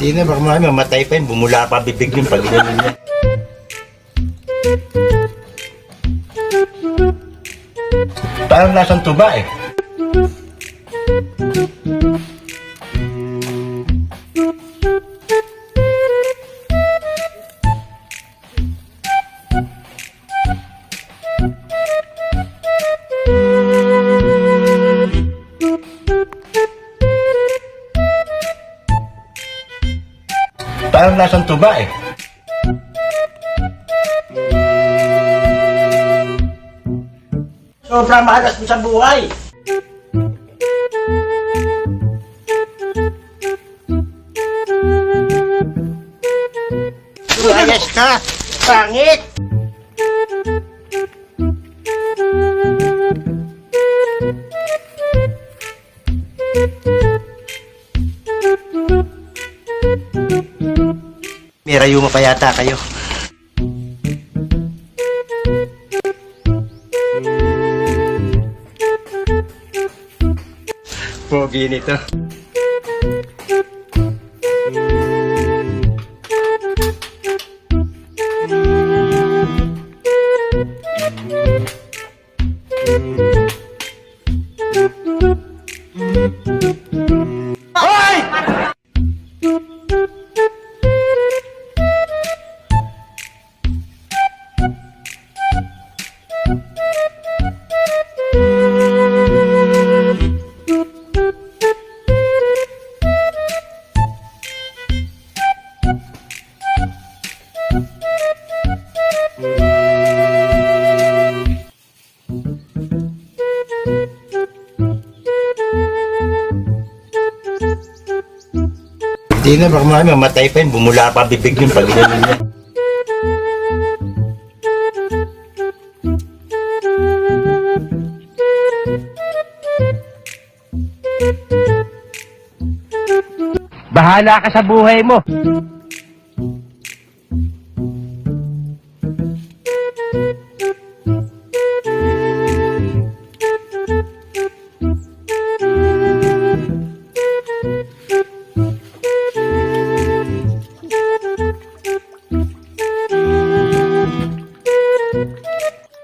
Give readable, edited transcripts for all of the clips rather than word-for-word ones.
Hindi na, baka mamaya mamatay pa yun. Bumula pa bibig yun pag ginanon niya. Parang lasang tuba eh. Parang lasang tuba eh. Sobrang malas mo sa buhay. Lumayas ka! Pangit! May rayuma pa yata kayo. Pogi nito. Hoy! Hindi na, baka mamaya mamatay pa yun. Bumula pa bibig yun pag ginanon niya. Bahala ka sa buhay mo.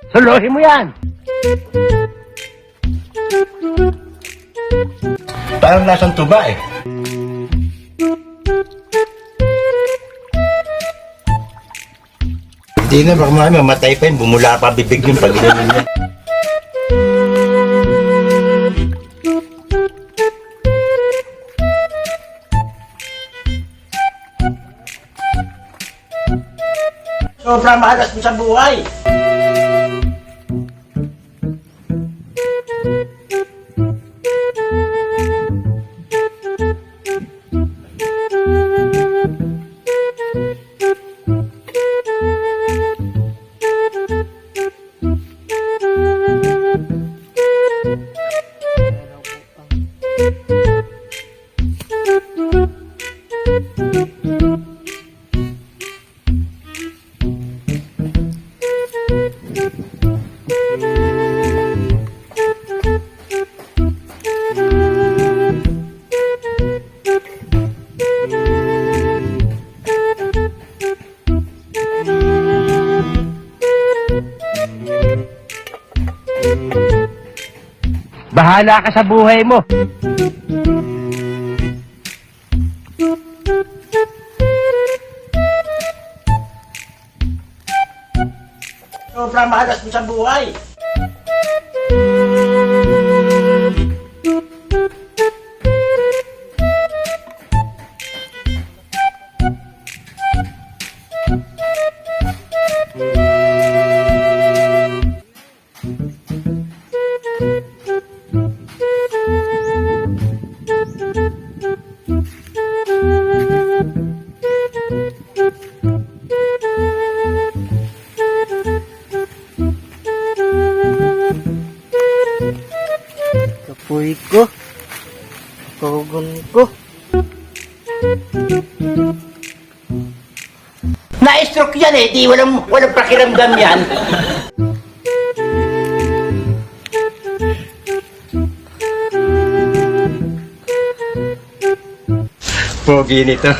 Suluhin mo yan! Parang lasang tuba eh. Hindi na, baka mamaya mamatay pa yun. Bumula pa bibig yun pag ginanon niya. Sobrang malas mo sa buhay! Bahala ka sa buhay mo. Sobrang malas mo sa buhay. Kapoy ko. Kahugon ko. Na-stroke yan eh, di walang pakiramdam yan. Pogi nito.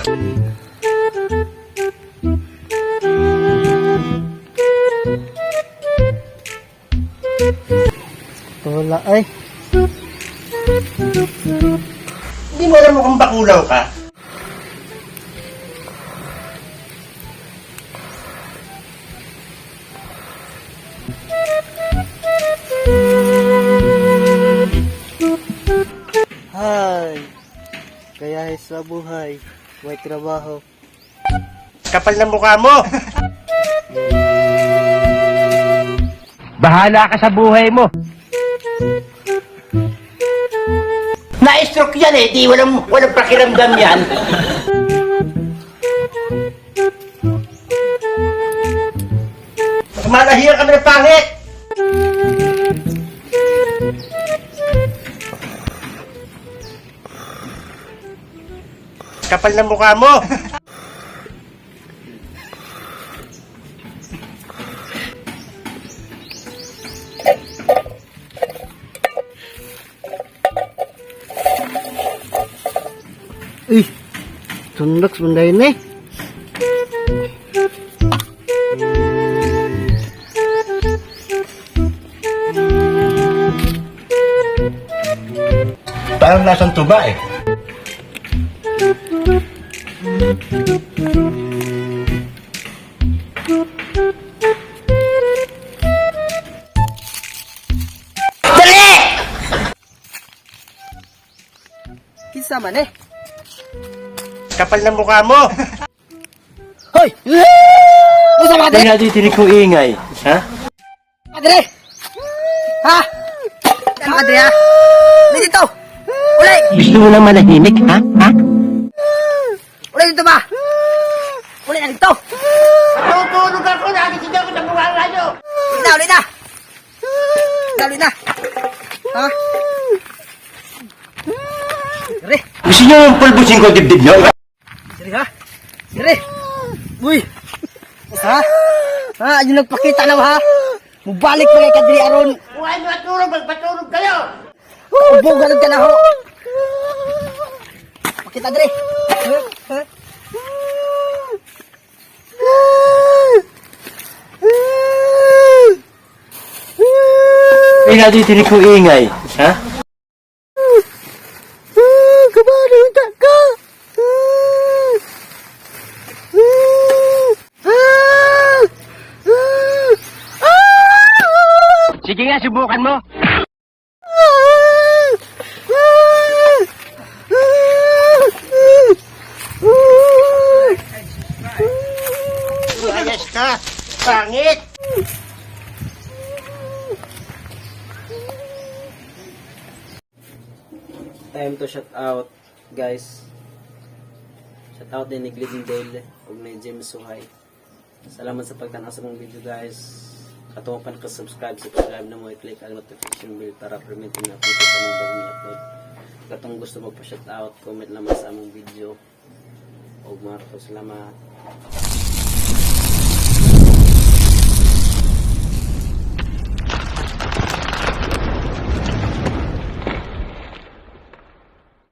Wala ay. Hindi mo alam kung bakulaw ka. Hay. Kaya sa buhay, may trabaho. Kapal ng mukha mo! Bahala ka sa buhay mo! Na-stroke yan eh, di walang pakiramdam yan. Malahiyan kami ng pangit! Kapal ng mukha mo! Uy, tundak sebenarnya ni. Parang lasang tuba eh. Dali! Kinsa man eh? Kapal ng mukha mo! Hoy! Unsa man Hindi natitinig ko ingay. Ha? Adre! Ha? Adre ha? Uli dito! Uli! Gusto mo lang manahimik, ha? Ha? Uli dito ba? Uli na dito! Tutulog ako! Nagising ako sa mukha nyo! Uli na! Uli na! Uli na! Ha? Dire! Gusto nyo yung pulbusin ko dibdib nyo? Dire ha? Dire! Uy! Ha? Ha? Ayun nagpakita na ha? Mubalik pa ka diri aron. Kuha nyo at tulog! Magpatulog kayo! Ubogan ka na ho. Pakita dire. Ha? Hindi natitinig ko ingay. Ha? Kabalo ta ka. Sige nga, subukan mo! Ayos ka! Pangit! Time to shout out, guys. Shout out din ni Glendale ug ni James Suhay. Salamat sa pagtanaw sa mong video, guys. Katong pa naka-subscribe, subscribe na mo, i-click ang notification bell para prevent na update sa mong bagong upload. Katong gusto magpa-shout out, comment naman sa among video. Og mga salamat.